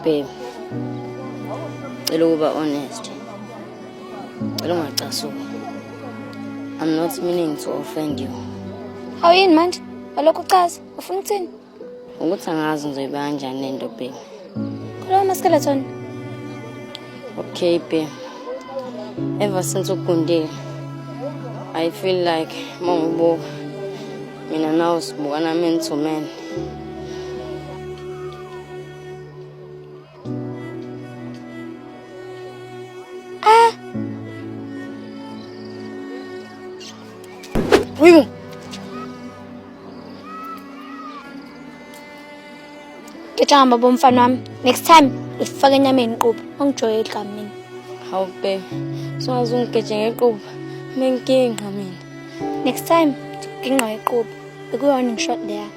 Babe, cela ukuba honest. Cela ungacasuki. I'm not meaning to offend you. Awuyini manje? Alokhu uchaza, ufuna ukuthini? Ukuthi angazi ngizoyiba kanjani lento babe. Khuluma ama-skeleton. Okay babe. Ever since ugundile, I feel like mangibuka mina nawe sibukana man to man. Ah! Uyu! Ngicabanga baba umfana wami. Next time usifake enyameni iqupha. Angijwayeli kabi mina. Hawu babe, sungaze ungigeje ngequpha. Menginqa mina. Next time ginqa iqupha. Bekuyi-warning shot leya.